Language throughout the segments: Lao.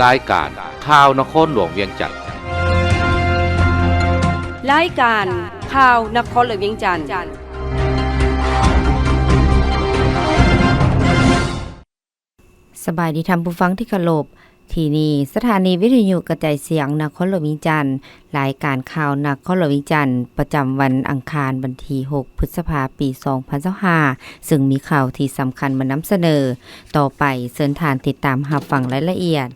ລາຍການຂ່າວນະຄອນຫຼວງວຽງຈັນ. ລາຍການຂ່າວນະຄອນຫຼວງວຽງຈັນ. ສະບາຍດີທ່ານຜູ້ຟັງທີ່ເຄົາລົບ. ທີ່ນີ້ສະຖານີວິທະຍຸກະຈາຍສຽງນະຄອນຫຼວງວຽງຈັນ. ລາຍການຂ່າວນະຄອນຫຼວງວຽງຈັນ ປະຈຳວັນອັງຄານ ວັນທີຫົກ ພຶດສະພາ ປີສອງພັນຊາວຫ້າ ເຊິ່ງມີຂ່າວທີ່ສຳຄັນມານຳສະເໜີ. ຕໍ່ໄປເຊີນທ່ານຕິດຕາມຮັບຟັງລາຍລະອຽດ.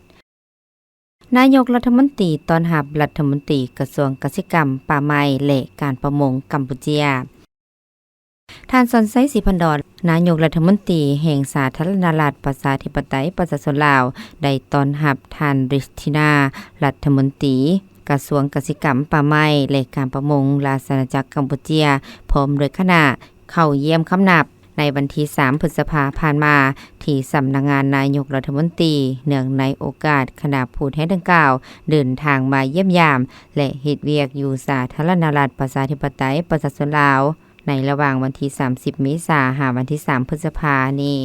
ນາຍົກລັດຖະມົນຕີຕ້ອນຮັບລັດຖະມົນຕີກະຊວງກະສິກຳ, ປ່າໄມ້ ແລະ ການປະມົງກຳປູເຈຍ. ທ່ານ ສອນໄຊ ສີພັນດອນ ນາຍົກລັດຖະມົນຕີແຫ່ງສາທາລະນະລັດປະຊາທິປະໄຕປະຊາຊົນລາວ ໄດ້ຕ້ອນຮັບທ່ານ ຣິດທິນາ ລັດຖະມົນຕີກະຊວງກະສິກຳ, ປ່າໄມ້ ແລະ ການປະມົງ ລາຊະອານາຈັກກຳປູເຈຍ ພ້ອມດ້ວຍຄະນະ ເຂົ້າຢ້ຽມຄຳນັບໃນວັນທີສາມ ພຶດສະພາຜ່ານມາ ທີ່ສຳນັກງານນາຍົກລັດຖະມົນຕີ ເນື່ອງໃນໂອກາດຄະນະຜູ້ແທນດັ່ງກ່າວເດີນທາງມາຢ້ຽມຢາມ ແລະ ເຮັດວຽກຢູ່ສາທາລະນະລັດປະຊາທິປະໄຕປະຊາຊົນລາວ ໃນລະຫວ່າງວັນທີສາມສິບ ເມສາ ຫາວັນທີສາມ ພຶດສະພານີ້.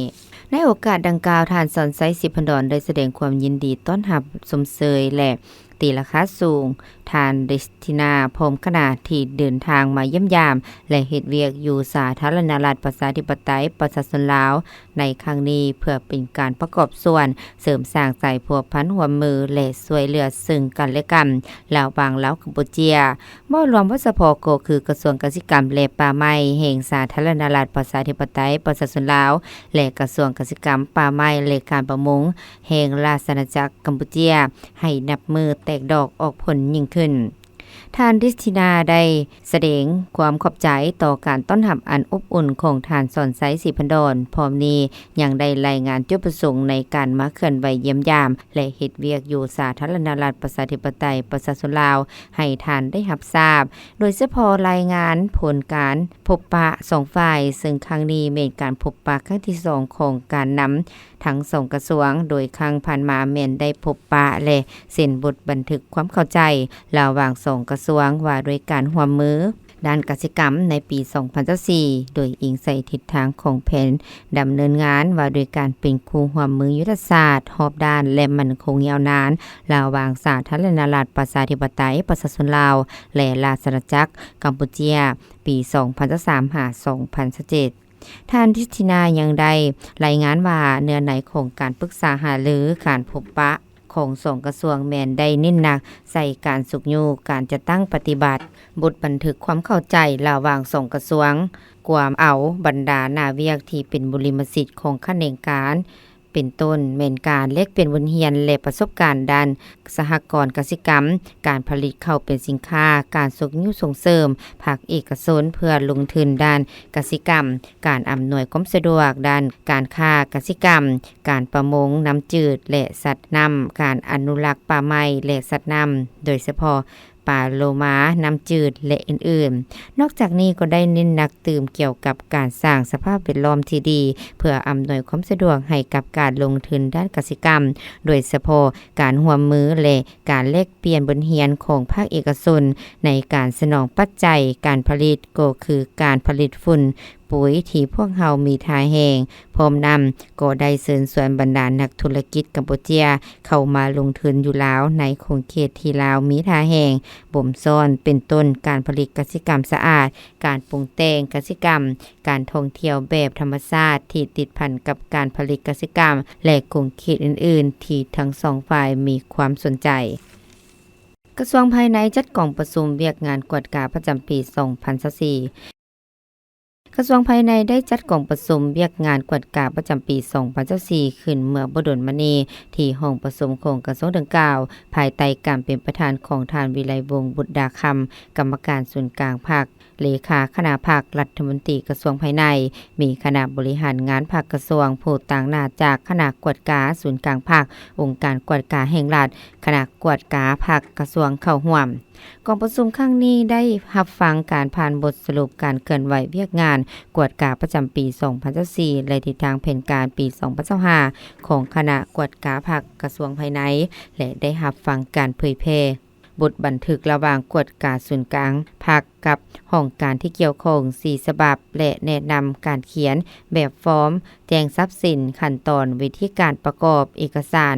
ໃນໂອກາດດັ່ງກ່າວ, ທ່ານ ສອນໄຊ ສີພັນດອນ ໄດ້ສະແດງຄວາມຍິນດີຕ້ອນຮັບຊົມເຊີຍ ແລະ ຕີລາຄາສູງ ທ່ານ ຣິດທິນາ ພ້ອມຄະນະ ທີ່ເດີນທາງມາຢ້ຽມຢາມ ແລະ ເຮັດວຽກຢູ່ສາທາລະນະລັດປະຊາທິປະໄຕປະຊາຊົນລາວໃນຄັ້ງນີ້ ເພື່ອເປັນການປະກອບສ່ວນເສີມສ້າງສາຍພົວພັນຮ່ວມມື ແລະ ຊ່ວຍເຫຼືອເຊິ່ງກັນແລະກັນ ລະຫວ່າງລາວກຳປູເຈຍ. ເວົ້າລວມເວົ້າສະເພາະກໍຄືກະຊວງກະສິກຳ ແລະ ປ່າໄມ້ແຫ່ງສາທາລະນະລັດປະຊາທິປະໄຕປະຊາຊົນລາວ ແລະ ກະຊວງກະສິກຳ, ປ່າໄມ້ ແລະ ການປະມົງ ແຫ່ງລາຊະອານາຈັກກຳປູເຈຍ ໃຫ້ນັບມື້ແຕກດອກອອກຜົນຍິ່ງຂຶ້ນ. ທ່ານ ຣິດທິນາ ໄດ້ສະແດງຄວາມຂອບໃຈຕໍ່ການຕ້ອນຮັບອັນອົບອຸ່ນຂອງທ່ານ ສອນໄຊ ສີພັນດອນ. ພ້ອມນີ້ຍັງໄດ້ລາຍງານຈຸດປະສົງໃນການມາເຄື່ອນໄຫວຢ້ຽມຢາມ ແລະ ເຮັດວຽກຢູ່ສາທາລະນະລັດປະຊາທິປະໄຕປະຊາຊົນລາວ ໃຫ້ທ່ານໄດ້ຮັບຊາບ, ໂດຍສະເພາະລາຍງານຜົນການພົບປະສອງຝ່າຍ, ເຊິ່ງຄັ້ງນີ້ແມ່ນການພົບປະຄັ້ງທີສອງຂອງການນຳທັງສອງກະຊວງ, ໂດຍຄັ້ງຜ່ານມາແມ່ນໄດ້ພົບປະ ແລະ ເຊັນບົດບັນທຶກຄວາມເຂົ້າໃຈລະຫວ່າງສອງກະຊວງວ່າດ້ວຍການຮ່ວມມື ດ້ານກະສິກຳໃນປີສອງພັນຊາວສີ່ ໂດຍອີງໃສ່ທິດທາງຂອງແຜນດຳເນີນງານວ່າດ້ວຍການເປັນຄູ່ຮ່ວມມືຍຸດທະສາດຮອບດ້ານ ແລະ ໝັ້ນຄົງຍາວນານ ລະຫວ່າງສາທາລະນະລັດປະຊາທິປະໄຕປະຊາຊົນລາວ ແລະ ລາຊະອານາຈັກກຳປູເຈຍ ປີສອງພັນຊາວສາມ ຫາ ສອງພັນຊາວເຈັດ. ທ່ານ ຣິດທິນາ ຍັງໄດ້ລາຍງານວ່າ ເນື້ອໃນຂອງການປຶກສາຫາລື, ການພົບປະ ຂອງສອງກະຊວງແມ່ນໄດ້ເນັ້ນໜັກໃສ່ການຊຸກຍູ້ການຈັດຕັ້ງປະຕິບັດບົດບັນທຶກຄວາມເຂົ້າໃຈລະຫວ່າງສອງກະຊວງ, ກວມເອົາບັນດາໜ້າວຽກທີ່ເປັນບຸລິມະສິດຂອງຂະແໜງການ, ເປັນຕົ້ນແມ່ນການແລກປ່ຽນບົດຮຽນ ແລະ ປະສົບການດ້ານສະຫະກອນກະສິກຳ, ການຜະລິດເຂົ້າເປັນສິນຄ້າ, ການຊຸກຍູ້ສົ່ງເສີມພາກເອກະຊົນເພື່ອລົງທຶນດ້ານກະສິກຳ, ການອຳນວຍຄວາມສະດວກດ້ານການຄ້າກະສິກຳ, ການປະມົງນ້ຳຈືດ ແລະ ສັດນ້ຳ, ການອະນຸລັກປ່າໄມ້ ແລະ ສັດນ້ຳ, ໂດຍສະເພາະປາໂລມາ, ນ້ຳຈືດ ແລະ ອື່ນໆ. ນອກຈາກນີ້ກໍໄດ້ເນັ້ນໜັກຕື່ມກ່ຽວກັບການສ້າງສະພາບແວດລ້ອມທີ່ດີ ເພື່ອອຳນວຍຄວາມສະດວກໃຫ້ກັບການລົງທຶນດ້ານກະສິກຳ, ໂດຍສະເພາະການຮ່ວມມື ແລະ ການແລກປ່ຽນບົດຮຽນຂອງພາກເອກະຊົນໃນການສະໜອງປັດໄຈການຜະລິດ ກໍຄືການຜະລິດຝຸ່ນ ປຸ໋ຍທີ່ພວກເຮົາມີທ່າແຮງ. ພ້ອມນຳກໍໄດ້ເຊີນຊວນບັນດານັກທຸລະກິດກຳປູເຈຍເຂົ້າມາລົງທຶນຢູ່ລາວໃນຂົງເຂດທີ່ລາວມີທ່າແຮງບົ່ມຊ້ອນ, ເປັນຕົ້ນການຜະລິດກະສິກຳສະອາດ, ການປຸງແຕ່ງກະສິກຳ, ການທ່ອງທ່ຽວແບບທຳມະຊາດທີ່ຕິດພັນກັບການຜະລິດກະສິກຳ ແລະ ຂົງເຂດອື່ນໆທີ່ທັງສອງຝ່າຍມີຄວາມສົນໃຈ. ກະຊວງພາຍໃນຈັດກອງປະຊຸມວຽກງານກວດກາປະຈຳປີສອງພັນຊາວສີ່. ກະຊວງພາຍໃນໄດ້ຈັດກອງປະຊຸມວຽກງານກວດກາປະຈຳປີສອງພັນຊາວສີ່ ຂຶ້ນເມື່ອບໍ່ດົນມານີ້ ທີ່ຫ້ອງປະຊຸມຂອງກະຊວງດັ່ງກ່າວ ພາຍໃຕ້ການເປັນປະທານຂອງທ່ານ ວິໄລວົງ ບຸດດາຄຳ ກຳມະການສູນກາງພັກ, ເລຂາຄະນະພັກ, ລັດຖະມົນຕີກະຊວງພາຍໃນ, ມີຄະນະບໍລິຫານງານພັກກະຊວງ, ຜູ້ຕາງໜ້າຈາກຄະນະກວດກາສູນກາງພັກ, ອົງການກວດກາແຫ່ງລັດ, ຄະນະກວດກາພັກກະຊວງເຂົ້າຮ່ວມ. ກອງປະຊຸມຄັ້ງນີ້ໄດ້ຮັບຟັງການຜ່ານບົດສະຫຼຸບການເຄື່ອນໄຫວວຽກງານກວດກາປະຈຳປີສອງພັນຊາວສີ່ ແລະ ທິດທາງແຜນການປີສອງພັນຊາວຫ້າ ຂອງຄະນະກວດກາພັກກະຊວງພາຍໃນ ແລະ ໄດ້ຮັບຟັງການເຜີຍແຜ່ບົດບັນທຶກລະຫວ່າງກວດກາສູນກາງພັກກັບຫ້ອງການທີ່ກ່ຽວຂ້ອງສີ່ສະບັບ ແລະ ແນະນຳການຂຽນແບບຟອມແຈ້ງຊັບສິນ, ຂັ້ນຕອນ, ວິທີການປະກອບເອກະສານ,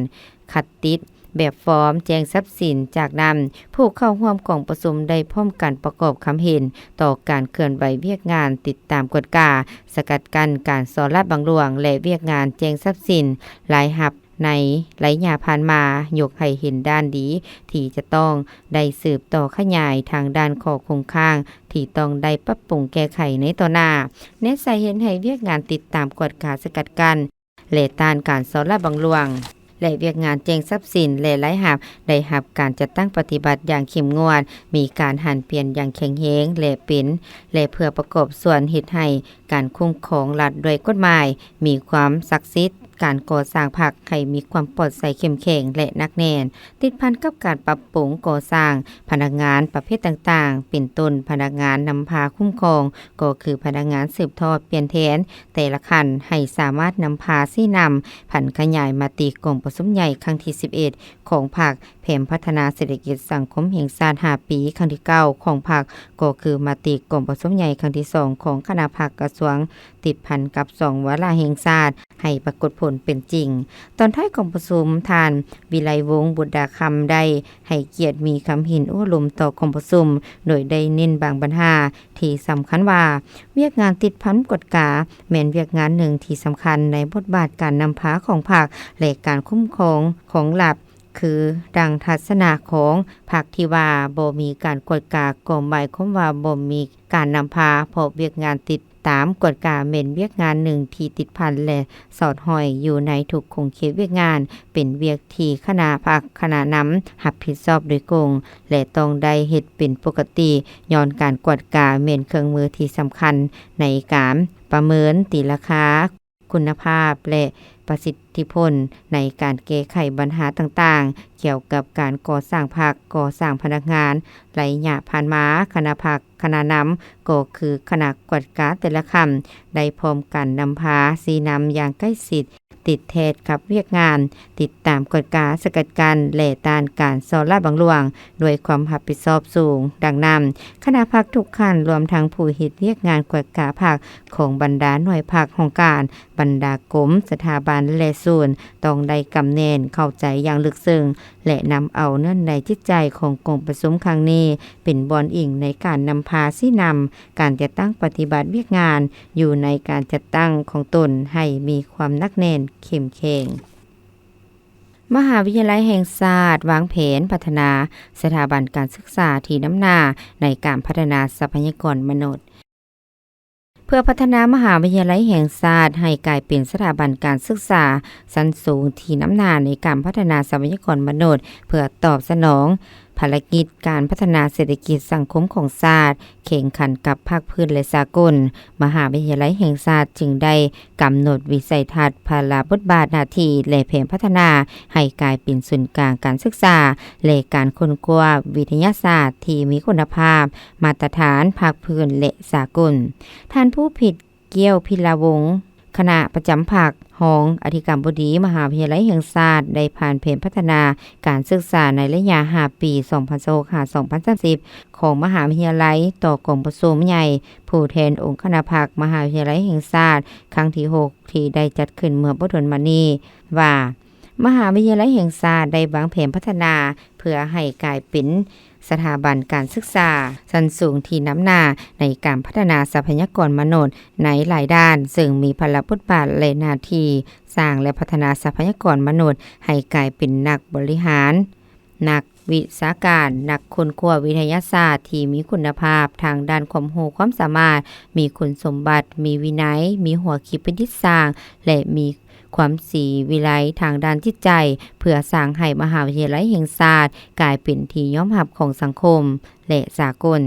ຄັດຕິດ ແບບຟອມແຈ້ງຊັບສິນ. ຈາກນັ້ນ, ຜູ້ເຂົ້າຮ່ວມກອງປະຊຸມໄດ້ພ້ອມກັນປະກອບຄຳເຫັນຕໍ່ການເຄື່ອນໄຫວວຽກງານຕິດຕາມ, ກວດກາ, ສະກັດກັ້ນການສໍ້ລາດບັງຫຼວງ ແລະ ວຽກງານແຈ້ງຊັບສິນລາຍຮັບໃນໄລຍະຜ່ານມາ, ຍົກໃຫ້ເຫັນດ້ານດີທີ່ຈະຕ້ອງໄດ້ສືບຕໍ່ຂະຫຍາຍທາງດ້ານຂໍ້ຄົງຄ້າງທີ່ຕ້ອງໄດ້ປັບປຸງແກ້ໄຂໃນຕໍ່ໜ້າ, ແນໃສ່ເຮັດໃຫ້ວຽກງານຕິດຕາມ, ກວດກາ, ສະກັດກັ້ນ ແລະ ຕ້ານການສໍ້ລາດບັງຫຼວງ ແລະ ວຽກງານແຈ້ງຊັບສິນ ແລະ ລາຍຮັບ ໄດ້ຮັບການຈັດຕັ້ງປະຕິບັດຢ່າງເຂັ້ມງວດ, ມີການຫັນປ່ຽນຢ່າງແຂງແຮງ ແລະ ເປັນ ແລະ ເພື່ອປະກອບສ່ວນເຮັດໃຫ້ການຄຸ້ມຄອງລັດດ້ວຍກົດໝາຍມີຄວາມສັກສິດ, ການກໍ່ສ້າງພັກໃຫ້ມີຄວາມປອດໃສເຂັ້ມແຂງ ແລະ ໜັກແໜ້ນ, ຕິດພັນກັບການປັບປຸງກໍ່ສ້າງພະນັກງານປະເພດຕ່າງໆ ເປັນຕົ້ນ ພະນັກງານນຳພາຄຸ້ມຄອງ ກໍຄືພະນັກງານສືບທອດປ່ຽນແທນແຕ່ລະຂັ້ນ ໃຫ້ສາມາດນຳພາຊີ້ນຳຜັນຂະຫຍາຍມະຕິກອງປະຊຸມໃຫຍ່ຄັ້ງທີສິບເອັດຂອງພັກ, ແຜນພັດທະນາເສດຖະກິດສັງຄົມແຫ່ງຊາດຫ້າປີຄັ້ງທີເກົ້າຂອງພັກ, ກໍຄືມະຕິກອງປະຊຸມໃຫຍ່ຄັ້ງທີສອງຂອງຄະນະພັກກະຊວງ ຕິດພັນກັບສອງວາລະແຫ່ງຊາດ ໃຫ້ປາກົດຜົນເປັນຈິງ. ຕອນທ້າຍກອງປະຊຸມ, ທ່ານ ວິໄລວົງ ບຸດດາຄຳ ໄດ້ໃຫ້ກຽດມີຄຳເຫັນໂອ້ລົມຕໍ່ກອງປະຊຸມ, ໂດຍໄດ້ເນັ້ນບາງບັນຫາທີ່ສຳຄັນວ່າ ວຽກງານຕິດພັນກວດກາແມ່ນວຽກງານໜຶ່ງທີ່ສຳຄັນໃນບົດບາດການນຳພາຂອງພັກ ແລະ ການຄຸ້ມຄອງຂອງລັດ ຄືດັ່ງທັດສະນະຂອງພັກທີ່ວ່າບໍ່ມີການກວດກາ ກໍໝາຍຄວາມວ່າບໍ່ມີການນຳພາ, ເພາະວຽກງານຕິດຕາມກວດກາແມ່ນວຽກງານໜຶ່ງທີ່ຕິດພັນ ແລະ ສອດຫ້ອຍຢູ່ໃນທຸກຂົງເຂດວຽກງານ, ເປັນວຽກທີ່ຄະນະພັກ, ຄະນະນຳຮັບຜິດຊອບໂດຍກົງ ແລະ ຕ້ອງໄດ້ເຮັດເປັນປົກກະຕິ, ຍ້ອນການກວດກາແມ່ນເຄື່ອງມືທີ່ສຳຄັນໃນການປະເມີນຕີລາຄາ ຄຸນນະພາບ ແລະ ປະສິດທິຜົນໃນການແກ້ໄຂບັນຫາຕ່າງໆ ກ່ຽວກັບການກໍ່ສ້າງພັກ, ກໍ່ສ້າງພະນັກງານ. ໄລຍະຜ່ານມາ, ຄະນະພັກ, ຄະນະນຳ ກໍຄືຄະນະກວດກາແຕ່ລະຂັ້ນ ໄດ້ພ້ອມກັນນຳພາຊີ້ນຳຢ່າງໃກ້ຊິດ, ຕິດແທດກັບວຽກງານຕິດຕາມ, ກວດກາ, ສະກັດກັ້ນ ແລະ ຕ້ານການສໍ້ລາດບັງຫຼວງ ດ້ວຍຄວາມຮັບຜິດຊອບສູງ. ດັ່ງນັ້ນ, ຄະນະພັກທຸກຂັ້ນ, ລວມທັງຜູ້ເຮັດວຽກງານກວດກາພັກຂອງບັນດາໜ່ວຍພັກ, ຫ້ອງການ, ບັນດາກົມ, ສະຖາບັນ ແລະ ສູນ ຕ້ອງໄດ້ກຳແໜ້ນເຂົ້າໃຈຢ່າງເລິກເຊິ່ງ ແລະ ນຳເອົາເນື້ອໃນຈິດໃຈຂອງກອງປະຊຸມຄັ້ງນີ້ ເປັນບ່ອນອີງໃນການນຳພາຊີ້ນຳການຈັດຕັ້ງປະຕິບັດວຽກງານຢູ່ໃນການຈັດຕັ້ງຂອງຕົນໃຫ້ມີຄວາມໜັກແໜ້ນເຂັ້ມແຂງ. ມະຫາວິທະຍາໄລແຫ່ງຊາດວາງແຜນພັດທະນາສະຖາບັນການສຶກສາທີ່ນຳໜ້າໃນການພັດທະນາຊັບພະຍາກອນມະນຸດ. ເພື່ອພັດທະນາມະຫາວິທະຍາໄລແຫ່ງຊາດໃຫ້ກາຍເປັນສະຖາບັນການສຶກສາຊັ້ນສູງທີ່ນຳໜ້າໃນການພັດທະນາຊັບພະຍາກອນມະນຸດ ເພື່ອຕອບສະໜອງພາລະກິດການພັດທະນາເສດຖະກິດສັງຄົມຂອງຊາດ ແຂ່ງຂັນກັບພາກພື້ນ ແລະ ສາກົນ, ມະຫາວິທະຍາໄລແຫ່ງຊາດຈຶ່ງໄດ້ກຳນົດວິໄສທັດ, ພາລະບົດບາດໜ້າທີ່ ແລະ ແຜນພັດທະນາໃຫ້ກາຍເປັນສູນກາງການສຶກສາ ແລະ ການຄົ້ນຄວ້າວິທະຍາສາດທີ່ມີຄຸນນະພາບ, ມາດຕະຖານພາກພື້ນ ແລະ ສາກົນ. ທ່ານ ພູພິດ ກ້ຽວພິລາວົງ ຄະນະປະຈຳພັກ, ຮອງອະທິການບໍດີມະຫາວິທະຍາໄລແຫ່ງຊາດ ໄດ້ຜ່ານແຜນພັດທະນາການສຶກສາໃນໄລຍະຫ້າປີ ສອງພັນຊາວຫົກ ຫາ ສອງພັນສາມສິບ ຂອງມະຫາວິທະຍາໄລ ຕໍ່ກອງປະຊຸມໃຫຍ່ຜູ້ແທນອົງຄະນະພັກມະຫາວິທະຍາໄລແຫ່ງຊາດ ຄັ້ງທີຫົກ ທີ່ໄດ້ຈັດຂຶ້ນເມື່ອບໍ່ດົນມານີ້ວ່າ ມະຫາວິທະຍາໄລແຫ່ງຊາດໄດ້ວາງແຜນພັດທະນາເພື່ອໃຫ້ກາຍເປັນສະຖາບັນການສຶກສາຊັ້ນສູງທີ່ນຳໜ້າໃນການພັດທະນາຊັບພະຍາກອນມະນຸດໃນຫຼາຍດ້ານ, ເຊິ່ງມີພາລະບົດບາດ ແລະ ໜ້າທີ່ສ້າງ ແລະ ພັດທະນາຊັບພະຍາກອນມະນຸດໃຫ້ກາຍເປັນນັກບໍລິຫານ, ນັກວິຊາການ, ນັກຄົ້ນຄວ້າວິທະຍາສາດທີ່ມີຄຸນນະພາບທາງດ້ານຄວາມຮູ້ຄວາມສາມາດ, ມີຄຸນສົມບັດ, ມີວິໄນ, ມີຫົວຄິດປະດິດສ້າງ ແລະ ມີ ຄວາມສີວິໄລທາງດ້ານຈິດໃຈ ເພື່ອສ້າງໃຫ້ມະຫາວິທະຍາໄລແຫ່ງຊາດກາຍເປັນທີ່ຍອມຮັບຂອງສັງຄົມ ແລະ ສາກົນ.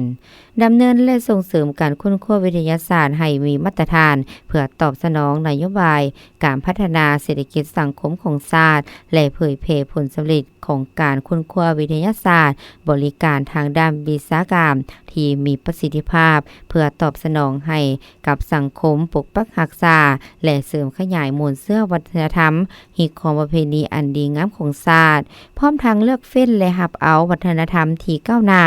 ດຳເນີນ ແລະ ສົ່ງເສີມການຄົ້ນຄວ້າວິທະຍາສາດໃຫ້ມີມາດຕະຖານ ເພື່ອຕອບສະໜອງນະໂຍບາຍການພັດທະນາເສດຖະກິດສັງຄົມຂອງຊາດ ແລະ ເຜີຍແຜ່ຜົນສຳເລັດຂອງການຄົ້ນຄວ້າວິທະຍາສາດ, ບໍລິການທາງດ້ານວິຊາການທີ່ມີປະສິດທິພາບ ເພື່ອຕອບສະໜອງໃຫ້ ກັບສັງຄົມປົກປັກຮັກສາ ແລະ ເສີມຂະຫຍາຍມູນເຊື້ອວັດທະນະທຳ, ຮີດຄອງປະເພນີອັນດີງາມຂອງຊາດ, ພ້ອມທັງເລືອກເຟ້ນ ແລະ ຮັບເອົາວັດທະນະທຳທີ່ກ້າວໜ້າ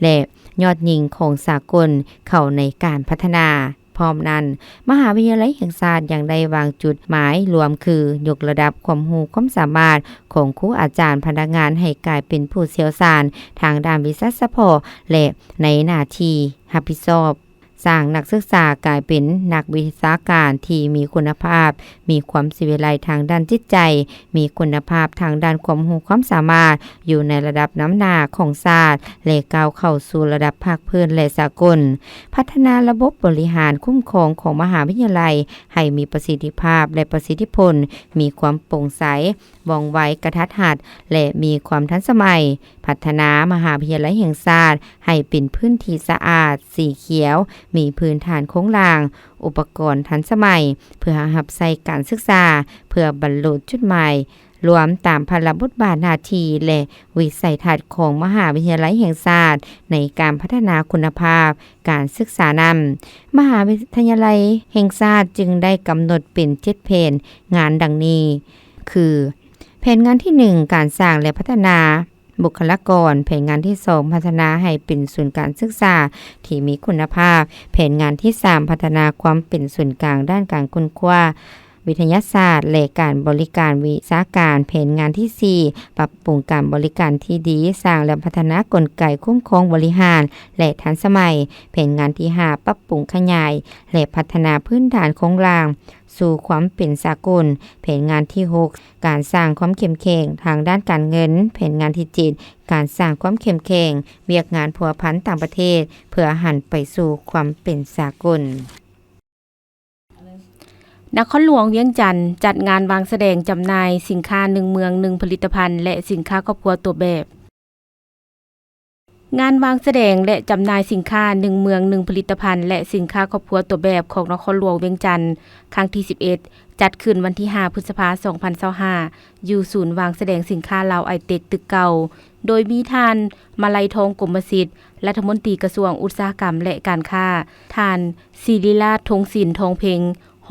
ແລະ ຍອດຍິງຂອງສາກົນເຂົ້າໃນການພັດທະນາ. ພ້ ພ້ອມນັ້ນ, ມະຫາວິທະຍາໄລແຫ່ງຊາດຍັງໄດ້ວາງຈຸດໝາຍລວມຄື ຍົກລະດັບຄວາມຮູ້ຄວາມສາມາດຂອງຄູອາຈານ, ພະນັກງານໃຫ້ກາຍເປັນຜູ້ຊ່ຽວຊານທາງດ້ານວິຊາສະເພາະ ແລະ ໃນໜ້າທີ່ຮັບຜິດຊອບ, ສ້າງນັກສຶກສາກາຍເປັນນັກວິຊາການທີ່ມີຄຸນນະພາບ, ມີຄວາມເສຍວິໄລທາງດ້ານຈິດໃຈ, ມີຄຸນນະພາບທາງດ້ານຄວາມຮູ້ຄວາມສາມາດ, ຢູ່ໃນລະດັບນຳໜ້າຂອງຊາດ ແລະ ກ້າວເຂົ້າສູ່ລະດັບພາກພື້ນ ແລະ ສາກົນ. ພັດທະນາລະບົບບໍລິຫານຄຸ້ມຄອງຂອງມະຫາວິທະຍາໄລໃຫ້ມີປະສິດທິພາບ ແລະ ປະສິດທິຜົນ, ມີຄວາມໂປ່ງໃສ, ວ່ອງໄວ, ກະທັດຮັດ ແລະ ມີຄວາມທັນສະໄໝ. ພັດທະນາມະຫາວິທະຍາໄລແຫ່ງຊາດໃຫ້ເປັນພື້ນທີ່ສະອາດ, ສີຂຽວ, ມີພື້ນຖານໂຄງລ່າງ, ອຸປະກອນທັນສະໄໝ ເພື່ອຮັບໃຊ້ການສຶກສາ, ເພື່ອບັນລຸຈຸດໝາຍລວມຕາມພາລະບົດບາດໜ້າທີ່ ແລະ ວິໄສທັດຂອງມະຫາວິທະຍາໄລແຫ່ງຊາດໃນການພັດທະນາຄຸນນະພາບການສຶກສານຳ. ມະຫາວິທະຍາໄລແຫ່ງຊາດຈຶ່ງໄດ້ກຳນົດເປັນເຈັດແຜນງານດັ່ງນີ້ ຄື ແຜນງານທີໜຶ່ງ ການສ້າງ ແລະ ພັດທະນາ ບຸກຄະລາກອນ, ແຜນງານທີສອງ ພັດທະນາໃຫ້ເປັນສູນການສຶກສາທີ່ມີຄຸນນະພາບ, ແຜນງານທີສາມ ພັດທະນາຄວາມເປັນສູນກາງດ້ານການຄົ້ນຄວ້າວິທະຍາສາດ ແລະ ການບໍລິການວິຊາການ, ແຜນງານທີສີ່ ປັບປຸງການບໍລິການທີ່ດີ, ສ້າງ ແລະ ພັດທະນາກົນໄກຄຸ້ມຄອງບໍລິຫານ ແລະ ທັນສະໄໝ, ແຜນງານທີຫ້າ ປັບປຸງຂະຫຍາຍ ແລະ ພັດທະນາພື້ນຖານໂຄງລ່າງ ສູ່ຄວາມເປັນສາກົນ, ແຜນງານທີຫົກ ການສ້າງຄວາມເຂັ້ມແຂງທາງດ້ານການເງິນ, ແຜນງານທີເຈັດ ການສ້າງຄວາມເຂັ້ມແຂງວຽກງານພົວພັນຕ່າງປະເທດ ເພື່ອຫັນໄປສູ່ຄວາມເປັນສາກົນ. ນະຄອນຫຼວງວຽງຈັນ ຈັດງານວາງສະແດງຈຳໜ່າຍສິນຄ້າໜຶ່ງເມືອງໜຶ່ງຜະລິດຕະພັນ ແລະ ສິນຄ້າຄອບຄົວຕົວແບບ. ງານວາງສະແດງ ແລະ ຈຳໜ່າຍສິນຄ້າໜຶ່ງເມືອງໜຶ່ງຜະລິດຕະພັນ ແລະ ສິນຄ້າຄອບຄົວຕົວແບບຂອງນະຄອນຫຼວງວຽງຈັນ ຄັ້ງທີສິບເອັດ ຈັດຂຶ້ນວັນທີຫ້າ ພຶດສະພາ ສອງພັນຊາວຫ້າ ຢູ່ສູນວາງສະແດງສິນຄ້າລາວໄອເຕັກ ຕຶກເກົ່າ ໂດຍມີທ່ານ ມາໄລທອງ ກົມມະສິດ ລັດຖະມົນຕີກະຊວງອຸດສາຫະກຳ ແລະ ການຄ້າ, ທ່ານ ສິລິລາດ ທົງສິນ ທອງເພັງ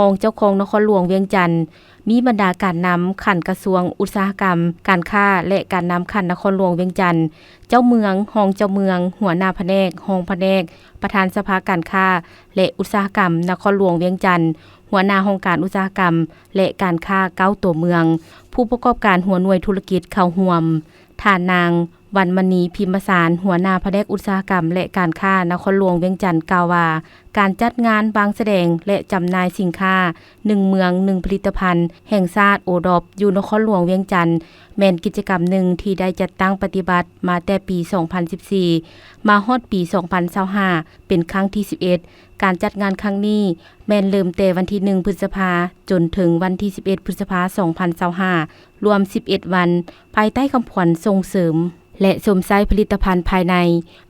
ຮອງເຈົ້າຄອງນະຄອນຫຼວງວຽງຈັນ, ມີບັນດາການນຳຂັ້ນກະຊວງອຸດສາຫະກຳ, ການຄ້າ ແລະ ການນຳຂັ້ນນະຄອນຫຼວງວຽງຈັນ, ເຈົ້າເມືອງ, ຮອງເຈົ້າເມືອງ, ຫົວໜ້າພະແນກ, ຮອງພະແນກ, ປະທານສະພາການຄ້າ ແລະ ອຸດສາຫະກຳນະຄອນຫຼວງວຽງຈັນ, ຫົວໜ້າຫ້ອງການອຸດສາຫະກຳ ແລະ ການຄ້າເກົ້າຕົວເມືອງ, ຜູ້ປະກອບການຫົວໜ່ວຍທຸລະກິດເຂົ້າຮ່ວມ. ທ່ານນາງ ວັນມະນີ ພິມມະສານ ຫົວໜ້າພະແນກອຸດສາຫະກຳ ແລະ ການຄ້ານະຄອນຫຼວງວຽງຈັນ ກ່າວວ່າ ການຈັດງານວາງສະແດງ ແລະ ຈຳໜ່າຍສິນຄ້າໜຶ່ງເມືອງໜຶ່ງຜະລິດຕະພັນແຫ່ງຊາດ ໂອດອບ ຢູ່ນະຄອນຫຼວງວຽງຈັນ ແມ່ນກິດຈະກຳໜຶ່ງທີ່ໄດ້ຈັດຕັ້ງປະຕິບັດມາແຕ່ປີສອງພັນສິບສີ່ ມາຮອດປີສອງພັນຊາວຫ້າ ເປັນຄັ້ງທີສິບເອັດ. ການຈັດງານຄັ້ງນີ້ແມ່ນເລີ່ມແຕ່ວັນທີໜຶ່ງ ພຶດສະພາ ຈົນເຖິງວັນທີສິບເອັດ ພຶດສະພາ ສອງພັນຊາວຫ້າ ລວມສິບເອັດວັນ ພາຍໃຕ້ຄຳຂວັນສົ່ງເສີມ ແລະ ຊົມໃຊ້ຜະລິດຕະພັນພາຍໃນ.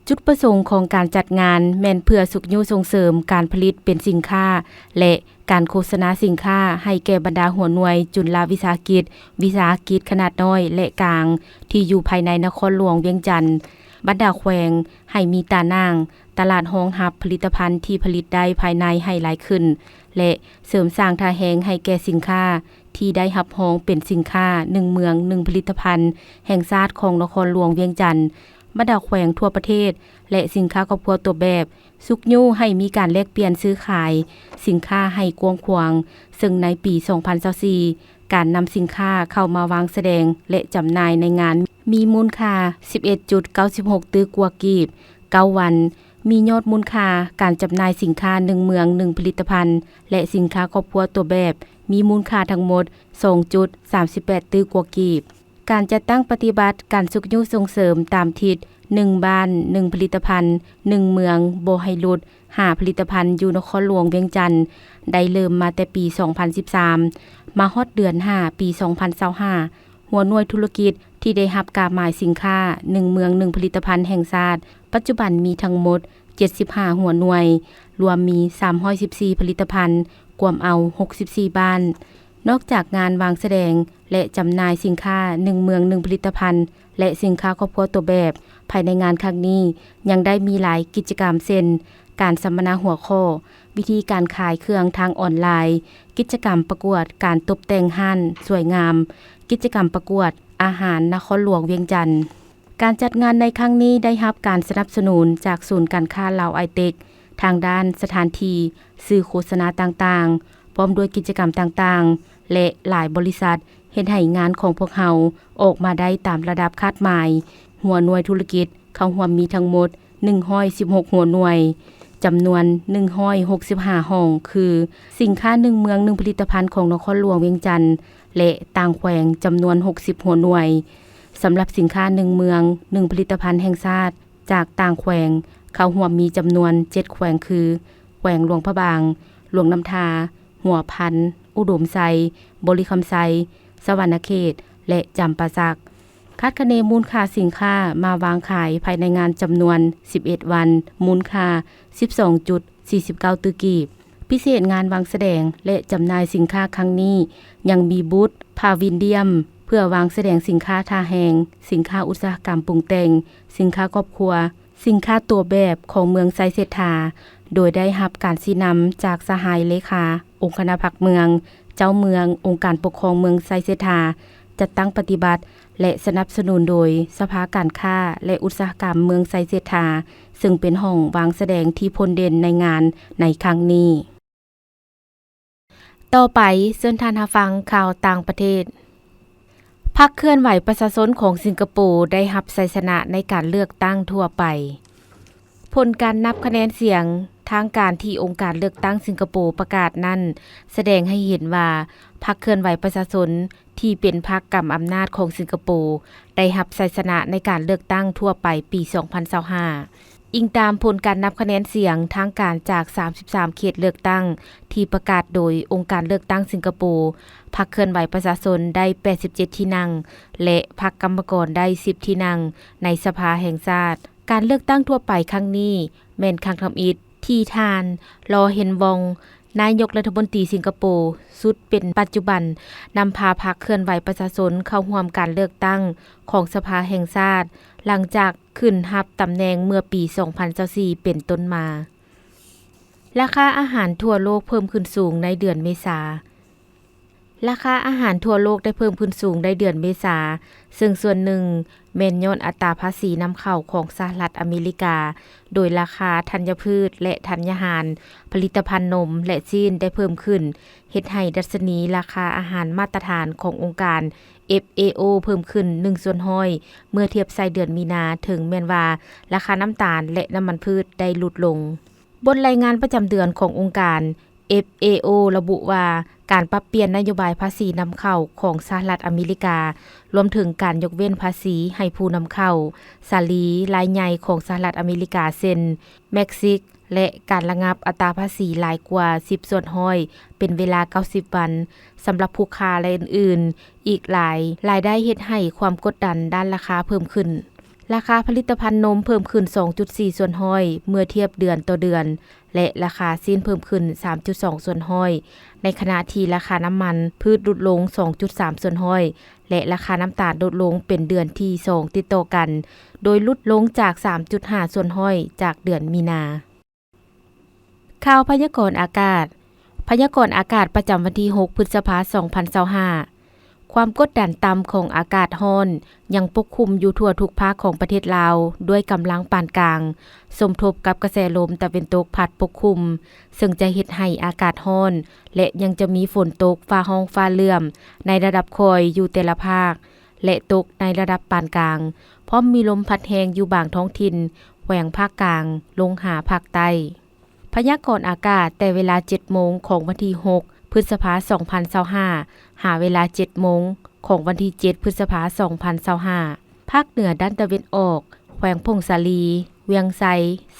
ຈຸດປະສົງຂອງການຈັດງານແມ່ນເພື່ອຊຸກຍູ້ສົ່ງເສີມການຜະລິດເປັນສິນຄ້າ ແລະ ການໂຄສະນາສິນຄ້າໃຫ້ແກ່ບັນດາຫົວໜ່ວຍຈຸນລະວິສາຫະກິດ, ວິສາຫະກິດຂະໜາດນ້ອຍ ແລະ ກາງ ທີ່ຢູ່ພາຍໃນນະຄອນຫຼວງວຽງຈັນ, ບັນດາແຂວງ ໃຫ້ມີຕາໜ່າງຕະຫຼາດຮອງຮັບຜະລິດຕະພັນທີ່ຜະລິດໄດ້ພາຍໃນໃຫ້ຫຼາຍຂຶ້ນ ແລະ ເສີມສ້າງທ່າແຮງໃຫ້ແກ່ສິນຄ້າ ທີ່ໄດ້ຮັບຮອງເປັນສິນຄ້າໜຶ່ງເມືອງໜຶ່ງຜະລິດຕະພັນແຫ່ງຊາດຂອງນະຄອນຫຼວງວຽງຈັນ, ບັນດາແຂວງທົ່ວປະເທດ ແລະ ສິນຄ້າຄອບຄົວຕົວແບບ, ຊຸກຍູ້ໃຫ້ມີການແລກປ່ຽນຊື້ຂາຍສິນຄ້າໃຫ້ກວ້າງຂວາງ, ເຊິ່ງໃນປີສອງພັນຊາວສີ່ ການນຳສິນຄ້າເຂົ້າມາວາງສະແດງ ແລະ ຈຳໜ່າຍໃນງານ ມີມູນຄ່າສິບເອັດຈຸດເກົ້າສິບຫົກຕື້ກວ່າກີບ, ເກົ້າວັນ ມີຍອດມູນຄ່າການຈຳໜ່າຍສິນຄ້າໜຶ່ງເມືອງໜຶ່ງຜະລິດຕະພັນ ແລະ ສິນຄ້າຄອບຄົວຕົວແບບ ມີມູນຄ່າທັງໝົດສອງຈຸດສາມສິບແປດຕື້ກວ່າກີບ. ການຈັດຕັ້ງປະຕິບັດການຊຸກຍູ້ສົ່ງເສີມຕາມທິດ ໜຶ່ງບ້ານໜຶ່ງຜະລິດຕະພັນ, ໜຶ່ງເມືອງບໍ່ໃຫ້ຫຼຸດຫ້າຜະລິດຕະພັນ ຢູ່ນະຄອນຫຼວງວຽງຈັນ ໄດ້ເລີ່ມມາແຕ່ປີສອງພັນສິບສາມ ມາຮອດເດືອນຫ້າ ປີສອງພັນຊາວຫ້າ. ຫົວໜ່ວຍທຸລະກິດທີ່ໄດ້ຮັບກາໝາຍສິນຄ້າໜຶ່ງເມືອງໜຶ່ງຜະລິດຕະພັນແຫ່ງຊາດ ປັດຈຸບັນມີທັງໝົດເຈັດສິບຫ້າຫົວໜ່ວຍ, ລວມມີສາມຮ້ອຍສິບສີ່ຜະລິດຕະພັນ, ກວມເອົາຫົກສິບສີ່ບ້ານ. ນອກຈາກງານວາງສະແດງ ແລະ ຈຳໜ່າຍສິນຄ້າໜຶ່ງເມືອງໜຶ່ງຜະລິດຕະພັນ ແລະ ສິນຄ້າຄອບຄົວຕົວແບບ, ພາຍໃນງານຄັ້ງນີ້ຍັງໄດ້ມີຫຼາຍກິດຈະກຳ ເຊັ່ນ ການສຳມະນາຫົວຂໍ້, ວິທີການຂາຍເຄື່ອງທາງອອນລາຍ, ກິດຈະກຳປະກວດການຕົບແຕ່ງຮ້ານສວຍງາມ, ກິດຈະກຳປະກວດອາຫານນະຄອນຫຼວງວຽງຈັນ. ການຈັດງານໃນຄັ້ງນີ້ໄດ້ຮັບການສະໜັບສະໜູນຈາກສູນການຄ້າລາວໄອເຕັກ, ທາງດ້ານສະຖານທີ່, ສື່ໂຄສະນາຕ່າງໆ, ພ້ອມດ້ວຍກິດຈະກຳຕ່າງໆ ແລະ ຫຼາຍບໍລິສັດ ເຮັດໃຫ້ງານຂອງພວກເຮົາອອກມາໄດ້ຕາມລະດັບຄາດໝາຍ. ຫົວໜ່ວຍທຸລະກິດເຂົ້າຮ່ວມມີທັງໝົດ ໜຶ່ງຮ້ອຍສິບຫົກຫົວໜ່ວຍ, ຈຳນວນ ໜຶ່ງຮ້ອຍຫົກສິບຫ້າຫ້ອງ ຄື ສິນຄ້າໜຶ່ງເມືອງໜຶ່ງຜະລິດຕະພັນຂອງນະຄອນຫຼວງວຽງຈັນ ແລະ ຕ່າງແຂວງ ຈຳນວນ ຫົກສິບຫົວໜ່ວຍ. ສຳລັບສິນຄ້າໜຶ່ງເມືອງໜຶ່ງຜະລິດຕະພັນແຫ່ງຊາດຈາກຕ່າງແຂວງ ເຂົ້າຮ່ວມມີຈຳນວນ ເຈັດແຂວງ ຄື ແຂວງຫຼວງພະບາງ, ຫຼວງນ້ຳທາ, ຫົວພັນ, ອຸດົມໄຊ, ບໍລິຄຳໄຊ, ສະຫວັນນະເຂດ ແລະ ຈຳປາສັກ. ຄາດຄະເນມູນຄ່າສິນຄ້າມາວາງຂາຍພາຍໃນງານຈຳນວນ ສິບເອັດວັນ, ມູນຄ່າ ສິບສອງຈຸດສີ່ສິບເກົ້າຕື້ກີບ. ພິເສດງານວາງສະແດງ ແລະ ຈຳໜ່າຍສິນຄ້າຄັ້ງນີ້ ຍັງມີບູດພາວິນດຽມ ເພື່ອວາງສະແດງສິນຄ້າທ່າແຮງ, ສິນຄ້າອຸດສາຫະກຳປຸງແຕ່ງ, ສິນຄ້າຄອບຄົວ, ສິນຄ້າຕົວແບບຂອງເມືອງໄຊເສດຖາ, ໂດຍໄດ້ຮັບການຊີ້ນຳຈາກສະຫາຍເລຂາອົງຄະນະພັກເມືອງ, ເຈົ້າເມືອງ, ອົງການປົກຄອງເມືອງໄຊເສດຖາ, ຈັດຕັ້ງປະຕິບັດ ແລະ ສະໜັບສະໜູນໂດຍສະພາການຄ້າ ແລະ ອຸດສາຫະກຳເມືອງໄຊເສດຖາ, ເຊິ່ງເປັນຫ້ອງວາງສະແດງທີ່ພົ້ນເດັ່ນໃນງານໃນຄັ້ງນີ້. ຕໍ່ໄປ, ເຊີນທ່ານຮັບຟັງຂ່າວຕ່າງປະເທດ. ພັກເຄື່ອນໄຫວປະຊາຊົນຂອງສິງກະໂປໄດ້ຮັບໄຊຊະນະໃນການເລືອກຕັ້ງທົ່ວໄປ. ຜົນການນັບຄະແນນສຽງທາງການທີ່ອົງການເລືອກຕັ້ງສິງກະໂປປະກາດນັ້ນ ສະແດງໃຫ້ເຫັນວ່າ ພັກເຄື່ອນໄຫວປະຊາຊົນ ທີ່ເປັນພັກກຳອຳນາດຂອງສິງກະໂປ ໄດ້ຮັບໄຊຊະນະໃນການເລືອກຕັ້ງທົ່ວໄປປີສອງພັນຊາວຫ້າ. ອີງຕາມຜົນການນັບຄະແນນສຽງທາງການຈາກສາມສິບສາມເຂດເລືອກຕັ້ງ ທີ່ປະກາດໂດຍອົງການເລືອກຕັ້ງສິງກະໂປ, ພັກເຄື່ອນໄຫວປະຊາຊົນໄດ້ແປດສິບເຈັດທີ່ນັ່ງ ແລະ ພັກກຳມະກອນໄດ້ສິບທີ່ນັ່ງໃນສະພາແຫ່ງຊາດ. ການເລືອກຕັ້ງທົ່ວໄປຄັ້ງນີ້ ແມ່ນຄັ້ງທຳອິດທີ່ທ່ານ ລໍເຮນວອງ ນາຍົກລັດຖະມົນຕີສິງກະໂປ ຊຸດເປັນປັດຈຸບັນ ນຳພາພັກເຄື່ອນໄຫວປະຊາຊົນເຂົ້າຮ່ວມການເລືອກຕັ້ງຂອງສະພາແຫ່ງຊາດ ຫຼັງຈາກຂຶ້ນຮັບຕຳແໜ່ງເມື່ອປີສອງພັນຊາວສີ່ເປັນຕົ້ນມາ. ລາຄາອາຫານທົ່ວໂລກເພີ່ມຂຶ້ນສູງໃນເດືອນເມສາ. ລາຄາອາຫານທົ່ວໂລກໄດ້ເພີ່ມຂຶ້ນສູງໃນເດືອນເມສາ, ເຊິ່ງສ່ວນໜຶ່ງແມ່ນຍ້ອນອັດຕາພາສີນຳເຂົ້າຂອງສະຫະລັດອາເມລິກາ ໂດຍລາຄາທັນຍະພືດ ແລະ ທັນຍາຫານ, ຜະລິດຕະພັນນົມ ແລະ ຊີ້ນໄດ້ເພີ່ມຂຶ້ນ, ເຮັດໃຫ້ດັດຊະນີລາຄາອາຫານມາດຕະຖານຂອງອົງການ ເອັຟ ເອ ໂອ ເພີ່ມຂຶ້ນໜຶ່ງສ່ວນຮ້ອຍ ເມື່ອທຽບໃສ່ເດືອນມີນາ, ເຖິງແມ່ນວ່າລາຄານ້ຳຕານ ແລະ ນ້ຳມັນພືດໄດ້ຫຼຸດລົງ. ບົດລາຍງານປະຈຳເດືອນຂອງອົງການ ເອັຟ ເອ ໂອ ລະບຸວ່າ ການປັບປ່ຽນນະໂຍບາຍພາສີນຳເຂົ້າຂອງສະຫະລັດອາເມລິກາ, ລວມເຖິງການຍົກເວັ້ນພາສີໃຫ້ຜູ້ນຳເຂົ້າສາລີລາຍໃຫຍ່ຂອງສະຫະລັດອາເມລິກາ ເຊັ່ນ ເມັກຊິກ ແລະ ການລະງັບອັດຕາພາສີຫຼາຍກວ່າສິບສ່ວນຮ້ອຍເປັນເວລາເກົ້າສິບວັນ ສຳລັບຜູ້ຄ້າ ແລະ ອື່ນໆອີກຫຼາຍ, ລາຍໄດ້ເຮັດໃຫ້ຄວາມກົດດັນດ້ານລາຄາເພີ່ມຂຶ້ນ. ລາຄາຜະລິດຕະພັນນົມເພີ່ມຂຶ້ນສອງຈຸດສີ່ສ່ວນຮ້ອຍເມື່ອທຽບເດືອນຕໍ່ເດືອນ ແລະ ລາຄາຊີ້ນເພີ່ມຂຶ້ນສາມຈຸດສອງສ່ວນຮ້ອຍ, ໃນຂະນະທີ່ລາຄານ້ຳມັນພືດຫຼຸດລົງສອງຈຸດສາມສ່ວນຮ້ອຍ ແລະ ລາຄານ້ຳຕານຫຼຸດລົງເປັນເດືອນທີສອງຕິດຕໍ່ກັນ, ໂດຍຫຼຸດລົງຈາກສາມຈຸດຫ້າສ່ວນຮ້ອຍຈາກເດືອນມີນາ. ຂ່າວພະຍາກອນອາກາດ. ພະຍາກອນອາກາດປະຈຳວັນທີຫົກ ພຶດສະພາ ສອງພັນຊາວຫ້າ. ຄວາມກົດດັນຕ່ຳຂອງອາກາດຮ້ອນຍັງປົກຄຸມຢູ່ທົ່ວທຸກພາກຂອງປະເທດລາວ ດ້ວຍກຳລັງປານກາງ, ສົມທົບກັບກະແສລົມຕາເວັນຕົກພັດປົກຄຸມ, ເຊິ່ງຈະເຮັດໃຫ້ອາກາດຮ້ອນ ແລະ ຍັງຈະມີຝົນຕົກຟ້າຮ້ອງຟ້າເຫຼື້ອມໃນລະດັບຄ່ອຍຢູ່ແຕ່ລະພາກ ແລະ ຕົກໃນລະດັບປານກາງ, ພ້ອມມີລົມພັດແຮງຢູ່ບາງທ້ອງຖິ່ນ ແຂວງພາກກາງ ລົງຫາພາກໃຕ້. ພະຍາກອນອາກາດແຕ່ເວລາເຈັດໂມງຂອງວັນທີຫົກ ພຶດສະພາ ສອງພັນຊາວຫ້າ ຫາເວລາເຈັດໂມງຂອງວັນທີເຈັດ ພຶດສະພາ ສອງພັນຊາວຫ້າ. ພາກເໜືອດ້ານຕາເວັນອອກ, ແຂວງຜົ້ງສາລີ, ວຽງໄຊ,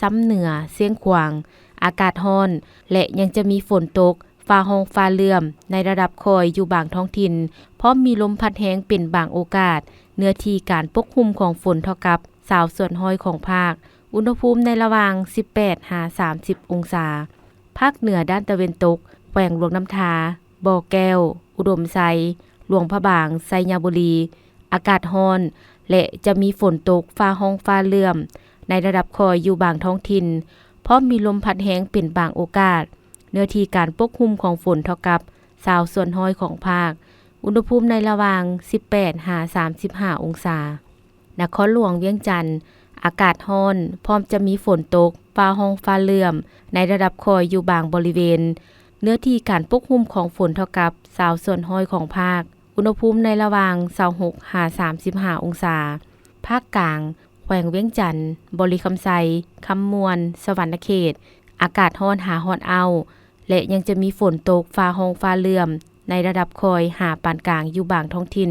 ຊຳເໜືອ, ຊຽງຂວາງ, ອາກາດຮ້ອນ ແລະ ຍັງຈະມີຝົນຕົກ, ຟ້າຮ້ອງຟ້າເຫຼື້ອມໃນລະດັບຄ່ອຍຢູ່ບາງທ້ອງຖິ່ນ, ພ້ອມມີລົມພັດແຮງເປັນບາງໂອກາດ, ເນື້ອທີ່ການປົກຄຸມຂອງຝົນເທົ່າກັບຊາວສ່ວນຮ້ອຍຂອງພາກ, ອຸນຫະພູມໃນລະຫວ່າງສິບແປດຫາສາມສິບອົງສາ. ພາກເໜືອດ້ານຕາເວັນຕົກ, ແຂວງຫຼວງນ້ຳທາ, ບໍ່ແກ້ວ, ອຸດົມໄຊ, ຫຼວງພະບາງ, ໄຊຍະບູລີ, ອາກາດຮ້ອນ ແລະ ຈະມີຝົນຕົກ, ຟ້າຮ້ອງຟ້າເຫຼື້ອມໃນລະດັບຄ່ອຍຢູ່ບາງທ້ອງຖິ່ນ, ພ້ອມມີລົມພັດແຮງເປັນບາງໂອກາດ, ເນື້ອທີ່ການປົກຄຸມຂອງຝົນເທົ່າກັບຊາວສ່ວນຮ້ອຍຂອງພາກ, ອຸນຫະພູມໃນລະຫວ່າງສິບແປດຫາສາມສິບຫ້າອົງສາ. ນະຄອນຫຼວງວຽງຈັນ, ອາກາດຮ້ອນ, ພ້ອມຈະມີຝົນຕົກ, ຟ້າຮ້ອງຟ້າເຫຼື້ອມ ໃນລະດັບຄ່ອຍຢູ່ບາງບໍລິເວນ. ເນື້ອທີ່ການປົກຫຸ້ມຂອງຝົນເທົ່າກັບຊາວສ່ວນຮ້ອຍຂອງພາກ. ອຸນຫະພູມໃນລະຫວ່າງຊາວຫົກຫາສາມສິບຫ້າອົງສາ. ພາກກາງ, ແຂວງວຽງຈັນ, ບໍລິຄຳໄຊ, ຄຳມ່ວນ, ສະຫວັນນະເຂດ, ອາກາດຮ້ອນຫາຮ້ອນອ້າວ ແລະ ຍັງຈະມີຝົນຕົກຟ້າຮ້ອງຟ້າເຫຼື້ອມ ໃນລະດັບຄ່ອຍຫາປານກາງຢູ່ບາງທ້ອງຖິ່ນ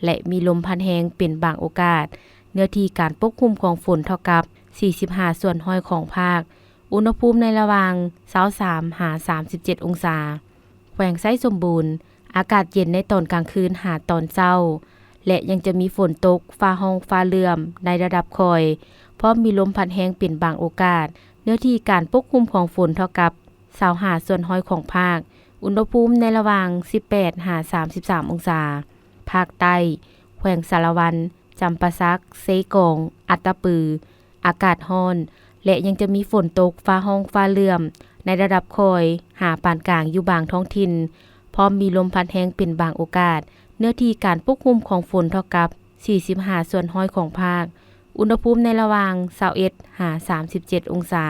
ແລະ ມີລົມພັດແຮງເປັນບາງໂອກາດ. ເນື້ອທີ່ການປົກຄຸມຂອງຝົນເທົ່າກັບສີ່ສິບຫ້າສ່ວນຮ້ອຍຂອງພາກ. ອຸນຫະພູມໃນລະຫວ່າງຊາວສາມຫາສາມສິບເຈັດອົງສາ. ແຂວງໄຊສົມບູນ, ອາກາດເຢັນໃນຕອນກາງຄືນຫາຕອນເຊົ້າ ແລະ ຍັງຈະມີຝົນຕົກ, ຟ້າຮ້ອງ, ຟ້າເຫຼື້ອມ ໃນລະດັບຄ່ອຍ, ພ້ອມມີລົມພັດແຮງເປັນບາງໂອກາດ. ເນື້ອທີ່ການປົກຄຸມຂອງຝົນເທົ່າກັບຊາວຫ້າສ່ວນຮ້ອຍຂອງພາກ. ອຸນຫະພູມໃນລະຫວ່າງສິບແປດຫາສາມສິບສາມອົງສາ. ພາກໃຕ້, ແຂວງສາລະວັນ, ຈຳປາສັກ, ເຊກອງ, ອັດຕະປື, ອາກາດຮ້ອນ ແລະ ຍັງຈະມີຝົນຕົກ, ຟ້າຮ້ອງ, ຟ້າເຫຼື້ອມ ໃນລະດັບຄ່ອຍຫາປານກາງຢູ່ບາງທ້ອງຖິ່ນ, ພ້ອມມີລົມພັດແຮງເປັນບາງໂອກາດ. ເນື້ອທີ່ການປົກຄຸມຂອງຝົນເທົ່າກັບສີ່ສິບຫ້າສ່ວນຮ້ອຍຂອງພາກ. ອຸນຫະພູມໃນລະຫວ່າງຊາວເອັດຫາສາມສິບເຈັດອົງສາ.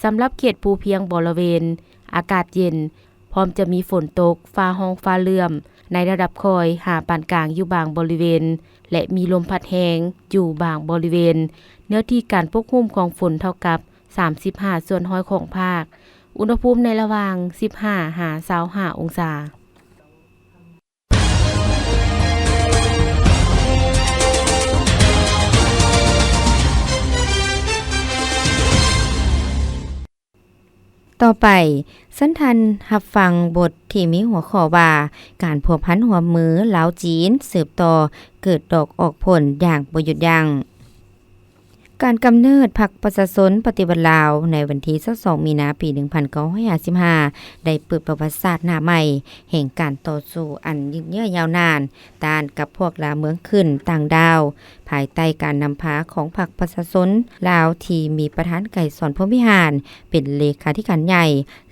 ສຳລັບເຂດພູພຽງບໍລະເວນ, ອາກາດເຢັນ, ພ້ອມຈະມີຝົນຕົກ, ຟ້າຮ້ອງ, ຟ້າເຫຼື້ອມ ໃນລະດັບຄ່ອຍຫາປານກາງຢູ່ບາງບໍລິເວນ ແລະ ມີລົມພັດແຮງຢູ່ບາງບໍລິເວນ. ເນື້ອທີ່ການປົກຄຸມຂອງຝົນເທົ່າກັບສາມສິບຫ້າສ່ວນຮ້ອຍຂອງພາກ. ອຸນຫະພູມໃນລະຫວ່າງສິບຫ້າຫາຊາວຫ້າອົງສາ. ຕໍ່ໄປ, ເຊີນທ່ານຮັບຟັງບົດທີ່ມີຫົວຂໍ້ວ່າ ການພົວພັນຮ່ວມມືລາວ-ຈີນ ສືບຕໍ່ເກີດດອກອອກຜົນຢ່າງບໍ່ຢຸດຢັ້ງ. ການກຳເນີດພັກປະຊາຊົນປະຕິວັດລາວ ໃນວັນທີຊາວສອງມີນາ ປີໜຶ່ງພັນເກົ້າຮ້ອຍຫ້າສິບຫ້າ ໄດ້ເປີດປະຫວັດສາດໜ້າໃໝ່ ແຫ່ງການຕໍ່ສູ້ອັນຍືດເຍື້ອຍາວນານ ຕ້ານກັບພວກລ່າເມືອງຂຶ້ນຕ່າງດ້າວ, ພາຍໃຕ້ການນຳພາຂອງພັກປະຊາຊົນລາວ ທີ່ມີປະທານ ໄກສອນ ພົມວິຫານ ເປັນເລຂາທິການໃຫຍ່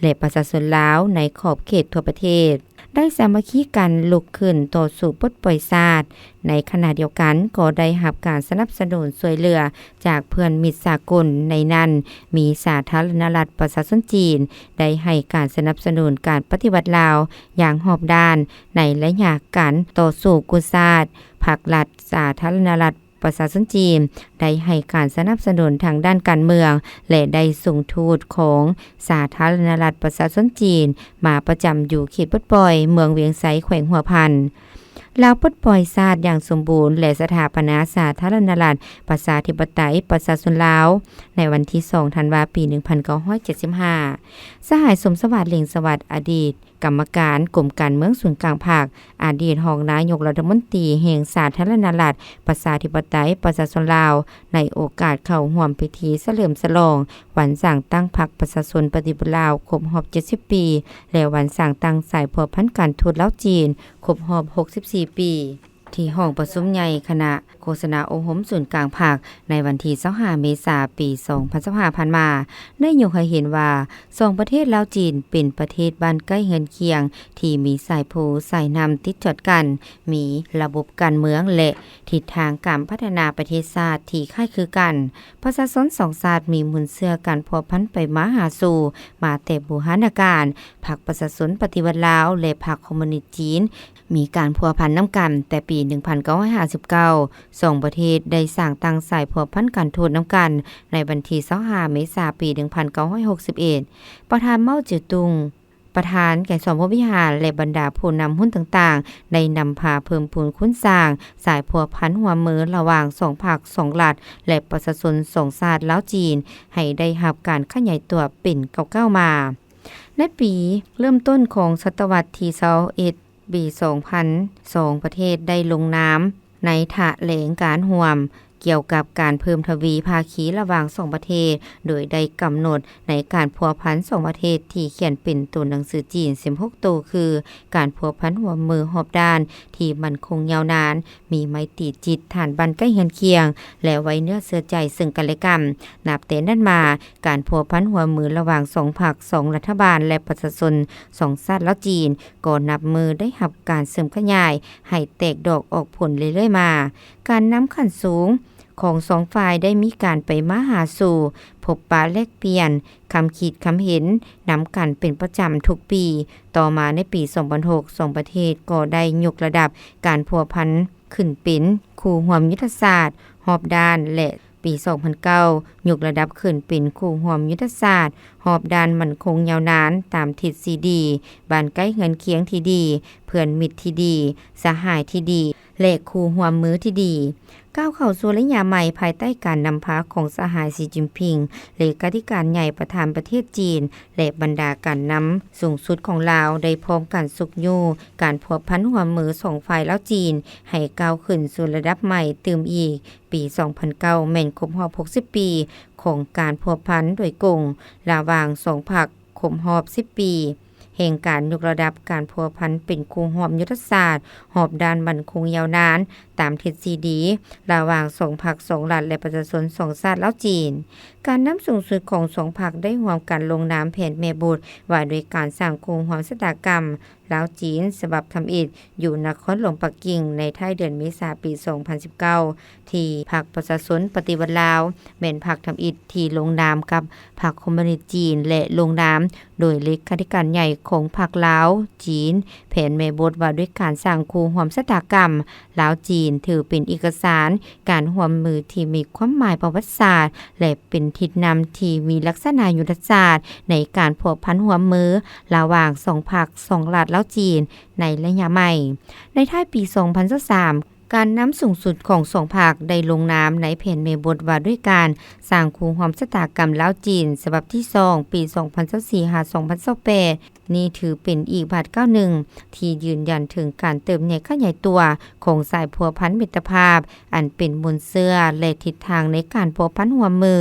ແລະ ປະຊາຊົນລາວໃນຂອບເຂດທົ່ວປະເທດ ໄດ້ສາມັກຄີກັນລຸກຂຶ້ນຕໍ່ສູ້ປົດປ່ອຍຊາດ. ໃນຂະນະດຽວກັນກໍໄດ້ຮັບການສະໜັບສະໜູນຊ່ວຍເຫຼືອຈາກເພື່ອນມິດສາກົນ, ໃນນັ້ນມີສາທາລະນະລັດປະຊາຊົນຈີນ ໄດ້ໃຫ້ການສະໜັບສະໜູນການປະຕິວັດລາວຢ່າງຮອບດ້ານ. ໃນໄລຍະການຕໍ່ສູ້ກູ້ຊາດ, ພັກລັດສາທາລະນະລັດ ປະຊາຊົນຈີນ ໄດ້ໃຫ້ການສະໜັບສະໜູນທາງດ້ານການເມືອງ ແລະ ໄດ້ສົ່ງທູດຂອງສາທາລະນະລັດປະຊາຊົນຈີນ ມາປະຈຳຢູ່ເຂດປົດປ່ອຍເມືອງວຽງໄຊ ແຂວງຫົວພັນ. ລາວປົດປ່ອຍຊາດຢ່າງສົມບູນ ແລະ ສະຖາປະນາສາທາລະນະລັດ ປະຊາທິປະໄຕ ປະຊາຊົນລາວ ໃນວັນທີສອງທັນວາ ປີໜຶ່ງພັນເກົ້າຮ້ອຍເຈັດສິບຫ້າ. ສະຫາຍ ສົມສະຫວາດ ເລັ່ງສະຫວັດ ອະດີດ ກຳມະການກົມການເມືອງສູນກາງພັກ, ອະດີດຮອງນາຍົກລັດຖະມົນຕີແຫ່ງສາທາລະນະລັດ ປະຊາທິປະໄຕ ປະຊາຊົນລາວ ໃນໂອກາດເຂົ້າຮ່ວມພິທີສະເຫຼີມສະຫຼອງວັນສ້າງຕັ້ງພັກປະຊາຊົນປະຕິວັດລາວຄົບຮອບເຈັດສິບປີ ແລະ ວັນສ້າງຕັ້ງສາຍພົວພັນການທູດລາວ-ຈີນຄົບຮອບຫົກສິບສີ່ປີ. ທີ່ຫ້ອງປະຊຸມໃຫຍ່ຄະນະໂຄສະນາອົບຮົມສູນກາງພັກ ໃນວັນທີຊາວຫ້າເມສາ ປີສອງພັນຊາວຫ້າຜ່ານມາ ໄດ້ຍົກໃຫ້ເຫັນວ່າ ສອງປະເທດລາວ-ຈີນ ເປັນປະເທດບ້ານໃກ້ເຮືອນຄຽງ ທີ່ມີສາຍພູສາຍນ້ຳຕິດຈອດກັນ, ມີລະບົບການເມືອງ ແລະ ທິດທາງການພັດທະນາປະເທດຊາດທີ່ຄ້າຍຄືກັນ. ປະຊາຊົນສອງຊາດມີມູນເຊື້ອການພົວພັນໄປມາຫາສູ່ມາແຕ່ບູຮານະການ. ພັກປະຊາຊົນປະຕິວັດລາວ ແລະ ພັກຄອມມູນິດຈີນ ມີການພົວພັນນຳກັນແຕ່ປີໜຶ່ງພັນເກົ້າຮ້ອຍຫ້າສິບເກົ້າ. ສອງປະເທດໄດ້ສ້າງຕັ້ງສາຍພົວພັນການທູດນຳກັນໃນວັນທີຊາວຫ້າເມສາ ປີໜຶ່ງພັນເກົ້າຮ້ອຍຫົກສິບເອັດ. ປະທານ ເມົາ ເຈຍຕຸງ, ປະທານ ໄກສອນ ພົມວິຫານ ແລະ ບັນດາຜູ້ນຳຮຸ່ນຕ່າງໆ ໄດ້ນຳພາເພີ່ມພູນຄູນສ້າງສາຍພົວພັນຮ່ວມມືລະຫວ່າງສອງພັກ, ສອງລັດ ແລະ ປະຊາຊົນສອງຊາດລາວ-ຈີນ ໃຫ້ໄດ້ຮັບການຂະຫຍາຍຕົວເປັນກ້າວໆມາ. ໃນປີເລີ່ມຕົ້ນຂອງສະຕະວັດທີຊາວເອັດ ປີສອງພັນ ສອງປະເທດໄດ້ລົງນາມໃນຖະແຫຼງການຮ່ວມ ກ່ຽວກັບການເພີ່ມທະວີພາຄີລະຫວ່າງສອງປະເທດ, ໂດຍໄດ້ກຳນົດໃນການພົວພັນສອງປະເທດທີ່ຂຽນເປັນໂຕໜັງສືຈີນສິບຫົກໂຕ ຄື ການພົວພັນຮ່ວມມືຮອບດ້ານທີ່ໝັ້ນຄົງຍາວນານ, ມີໄມຕີຈິດຖານບ້ານໃກ້ເຮືອນຄຽງ ແລະ ໄວ້ເນື້ອເຊື່ອໃຈເຊິ່ງກັນແລະກັນ. ນັບແຕ່ນັ້ນມາ, ການພົວພັນຮ່ວມມືລະຫວ່າງສອງພັກ, ສອງລັດຖະບານ ແລະ ປະຊາຊົນສອງຊາດລາວ-ຈີນ ກໍນັບມື້ໄດ້ຮັບການເສີມຂະຫຍາຍໃຫ້ແຕກດອກອອກຜົນເລື້ອຍໆມາ. ການນຳຂັ້ນສູງ ຂອງສອງຝ່າຍໄດ້ມີການໄປມາຫາສູ່, ພົບປະແລກປ່ຽນຄຳຄິດຄຳເຫັນນຳກັນເປັນປະຈຳທຸກປີ. ຕໍ່ມາໃນປີສອງພັນຫົກ ສອງປະເທດກໍໄດ້ຍົກລະດັບການພົວພັນຂຶ້ນເປັນຄູ່ຮ່ວມຍຸດທະສາດຮອບດ້ານ ແລະ ປີສອງພັນເກົ້າ ຍົກລະດັບຂຶ້ນເປັນຄູ່ຮ່ວມຍຸດທະສາດຮອບດ້ານໝັ້ນຄົງຍາວນານຕາມທິດສີ່ດີ, ບ້ານໃກ້ເຮືອນຄຽງທີ່ດີ, ເພື່ອນມິດທີ່ດີ, ສະຫາຍທີ່ດີ ແລະ ຄູ່ຮ່ວມມືທີ່ດີ. ກ້າວເຂົ້າສູ່ໄລຍະໃໝ່ພາຍໃຕ້ການນຳພາຂອງສະຫາຍ ສີ ຈິ້ນຜິງ ເລຂາທິການໃຫຍ່ປະທານປະເທດຈີນ ແລະ ບັນດາການນຳສູງສຸດຂອງລາວ ໄດ້ພ້ອມກັນຊຸກຍູ້ການພົວພັນຮ່ວມມືສອງຝ່າຍລາວ-ຈີນ ໃຫ້ກ້າວຂຶ້ນສູ່ລະດັບໃໝ່ຕື່ມອີກ. ປີສອງພັນເກົ້າ ແມ່ນຄົບຮອບຫົກສິບປີຂອງການພົວພັນໂດຍກົງລະຫວ່າງສອງພັກ, ຄົບຮອບສິບປີແຫ່ງການຍົກລະດັບການພົວພັນເປັນຄູ່ຮ່ວມຍຸດທະສາດຮອບດ້ານໝັ້ນຄົງຍາວນານຕາມທິດສີ່ດີ ລະຫວ່າງສອງພັກສອງລັດ ແລະ ປະຊາຊົນສອງຊາດລາວ-ຈີນ. ການນຳສູງສຸດຂອງສອງພັກໄດ້ຮ່ວມກັນລົງນາມແຜນແມ່ບົດວ່າດ້ວຍການສ້າງຄູ່ຮ່ວມຊະຕາກຳ ລາວ-ຈີນ ສະບັບທຳອິດ ຢູ່ນະຄອນຫຼວງປັກກິ່ງ ໃນທ້າຍເດືອນເມສາ ປີສອງພັນສິບເກົ້າ ທີ່ພັກປະຊາຊົນປະຕິວັດລາວ ແມ່ນພັກທຳອິດທີ່ລົງນາມກັບພັກຄອມມູນິດຈີນ ແລະ ລົງນາມໂດຍເລຂາທິການໃຫຍ່ຂອງພັກລາວ-ຈີນ. ແຜນແມ່ບົດວ່າດ້ວຍການສ້າງຄູ່ຮ່ວມຊະຕາກຳລາວ-ຈີນ ຖືເປັນເອກະສານການຮ່ວມມືທີ່ມີຄວາມໝາຍປະຫວັດສາດ ແລະ ເປັນທິດນຳທີ່ມີລັກສະນະຍຸດທະສາດໃນການພົວພັນຮ່ວມມືລະຫວ່າງສອງພັກສອງລັດລາວ-ຈີນ ໃນໄລຍະໃໝ່. ໃນທ້າຍປີສອງພັນຊາວສາມ ການນຳສູງສຸດຂອງສອງພັກໄດ້ລົງນາມໃນແຜນແມ່ບົດວ່າດ້ວຍການສ້າງຄູ່ຮ່ວມຊະຕາກຳລາວ-ຈີນ ສະບັບທີສອງ ປີສອງພັນຊາວສີ່ ຫາ ສອງພັນຊາວແປດ. ນີ້ຖືເປັນອີກບາດກ້າວໜຶ່ງທີ່ຢືນຢັນເຖິງການເຕີບໃຫຍ່ຂະຫຍາຍຕົວຂອງສາຍພົວພັນມິດຕະພາບ ອັນເປັນມູນເຊື້ອ ແລະ ທິດທາງໃນການພົວພັນຮ່ວມມື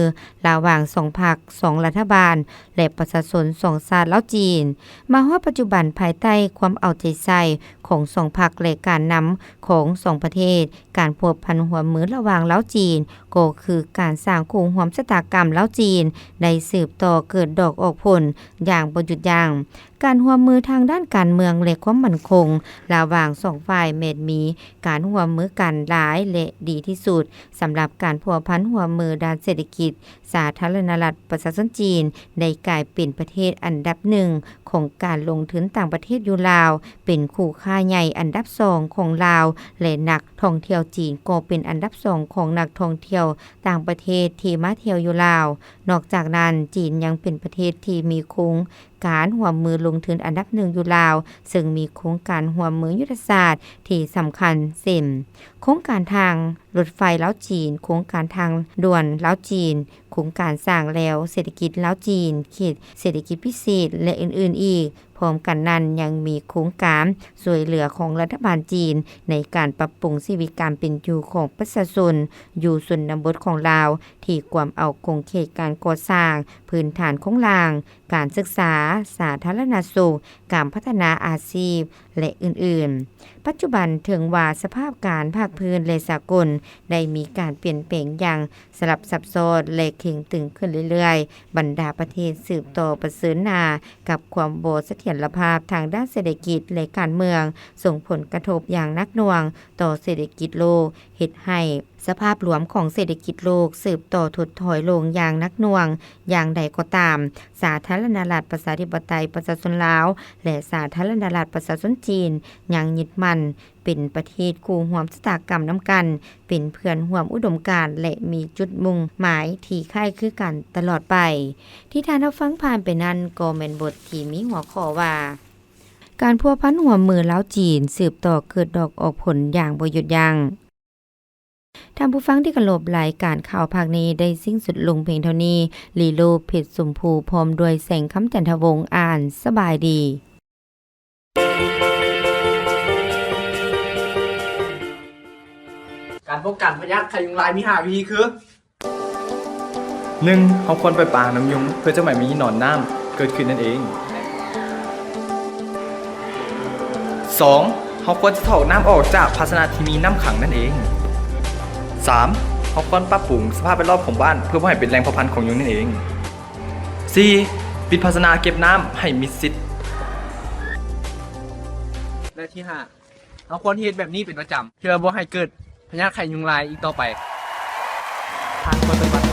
ລະຫວ່າງສອງພັກ, ສອງລັດຖະບານ ແລະ ປະຊາຊົນສອງຊາດລາວ-ຈີນ. ມາຮອດປັດຈຸບັນ, ພາຍໃຕ້ຄວາມເອົາໃຈໃສ່ຂອງສອງພັກ ແລະ ການນຳຂອງສອງປະເທດ, ການພົວພັນຮ່ວມມືລະຫວ່າງລາວ-ຈີນ ກໍຄືການສ້າງຄູ່ຮ່ວມຊະຕາກຳລາວ-ຈີນ ໄດ້ສືບຕໍ່ເກີດດອກອອກຜົນຢ່າງບໍ່ຢຸດຢັ້ງ. ການຮ່ວມມືທາງດ້ານການເມືອງ ແລະ ຄວາມໝັ້ນຄົງລະຫວ່າງສອງຝ່າຍແມ່ນມີການຮ່ວມມືກັນຫຼາຍ ແລະ ດີທີ່ສຸດ. ສຳລັບການພົວພັນຮ່ວມມືດ້ານເສດຖະກິດ, ສາທາລະນະລັດປະຊາຊົນຈີນໄດ້ກາຍເປັນປະເທດອັນດັບໜຶ່ງຂອງການລົງທຶນຕ່າງປະເທດຢູ່ລາວ, ເປັນຄູ່ຄ້າໃຫຍ່ອັນດັບສອງຂອງລາວ ແລະ ນັກທ່ອງທ່ຽວຈີນກໍເປັນອັນດັບສອງຂອງນັກທ່ອງທ່ຽວຕ່າງປະເທດທີ່ມາທ່ຽວຢູ່ລາວ. ນອກຈາກນັ້ນ, ຈີນຍັງເປັນປະເທດທີ່ມີໂຄງ ການຮ່ວມມືລົງທຶນອັນດັບໜຶ່ງຢູ່ລາວ, ເຊິ່ງມີໂຄງການຮ່ວມມືຍຸດທະສາດທີ່ສຳຄັນ ເຊັ່ນ ໂຄງການທາງລົດໄຟລາວຈີນ, ໂຄງການທາງດ່ວນລາວຈີນ, ໂຄງການສ້າງແລວເສດຖະກິດລາວຈີນ, ເຂດເສດຖະກິດພິເສດ ແລະ ອື່ນໆອີກ. ພ້ອມກັນນັ້ນ, ຍັງມີໂຄງການຊ່ວຍເຫຼືອຂອງລັດຖະບານຈີນໃນການປັບປຸງຊີວິດການເປັນຢູ່ຂອງປະຊາຊົນຢູ່ຊົນນະບົດຂອງລາວ ທີ່ກວມເອົາຂົງເຂດການກໍ່ສ້າງພື້ນຖານໂຄງລ່າງ, ການສຶກສາ, ສາທາລະນະສຸກ, ການພັດທະນາອາຊີບ ແລະ ອື່ນໆ. ປັດຈຸບັນ, ເຖິງວ່າສະພາບການພາກພື້ນ ແລະ ສາກົນໄດ້ມີການປ່ຽນແປງຢ່າງສະຫຼັບຊັບຊ້ອນ ແລະ ເຄັ່ງຕຶງຂຶ້ນເລື້ອຍໆ, ບັນດາປະເທດສືບຕໍ່ປະເຊີນໜ້າກັບຄວາມບໍ່ສະຖຽນລະພາບທາງດ້ານເສດຖະກິດ ແລະ ການເມືອງ, ສົ່ງຜົນກະທົບຢ່າງໜັກໜ່ວງຕໍ່ເສດຖະກິດໂລກ, ເຮັດໃຫ້ ສະພາບລວມຂອງເສດຖະກິດໂລກສືບຕໍ່ຖົດຖອຍລົງຢ່າງໜັກໜ່ວງ. ຢ່າງໃດກໍຕາມ, ສາທາລະນະລັດປະຊາທິປະໄຕປະຊາຊົນລາວ ແລະ ສາທາລະນະລັດປະຊາຊົນຈີນ ຍັງຍຶດໝັ້ນເປັນປະເທດຄູ່ຮ່ວມຊະຕາກຳນຳກັນ, ເປັນເພື່ອນຮ່ວມອຸດົມການ ແລະ ມີຈຸດມຸ່ງໝາຍທີ່ຄ້າຍຄືກັນຕະຫຼອດໄປ. ທີ່ທ່ານຮັບຟັງຜ່ານໄປນັ້ນ ກໍແມ່ນບົດທີ່ມີຫົວຂໍ້ວ່າ ການພົວພັນຮ່ວມມືລາວ-ຈີນ ສືບຕໍ່ເກີດດອກອອກຜົນຢ່າງບໍ່ຢຸດຢັ້ງ. ທ່ານຜູ້ຟັງທີ່ເຄົາລົບ, ລາຍການຂ່າວພາກນີ້ໄດ້ສິ້ນສຸດລົງພຽງເທົ່ານີ້. ລີໂລ ເພັດຊົມພູ ພ້ອມດ້ວຍ ແສງຄຳ ຈັນທະວົງ ອ່ານ. ສະບາຍດີ. ການປ້ອງກັນພະຍາດໄຂ້ຍຸງລາຍມີຫ້າວິທີຄື. ໜຶ່ງ ເຮົາຄວນປ່ອຍປານ້ຳຍຸງ ເພື່ອຈະໄມ່ມີໜອນນ້ຳເກີດຂຶ້ນນັ້ນເອງ. ສອງ ເຮົາຄວນຈະຖອກນ້ຳອອກຈາກພາຊະນະທີ່ມີນ້ຳຂັງນັ້ນເອງ. ສາມ ເຮົາຄວນປັບປຸງສະພາບແວດລ້ອມຂອງບ້ານ ເພື່ອບໍ່ໃຫ້ເປັນແຫຼ່ງເຜົ່າພັນຂອງຍຸງນັ້ນເອງ. ສີ່ ປິດພາຊະນະເກັບນ້ຳໃຫ້ມິດຊິດ. ແລະ ທີຫ້າ ເຮົາຄວນເຮັດແບບນີ້ເປັນປະຈຳ ເພື່ອບໍ່ໃຫ້ເກີດພະຍາດໄຂ້ຍຸງລາຍອີກຕໍ່ໄປ. ທ່ານຄວນປະຕິບັດ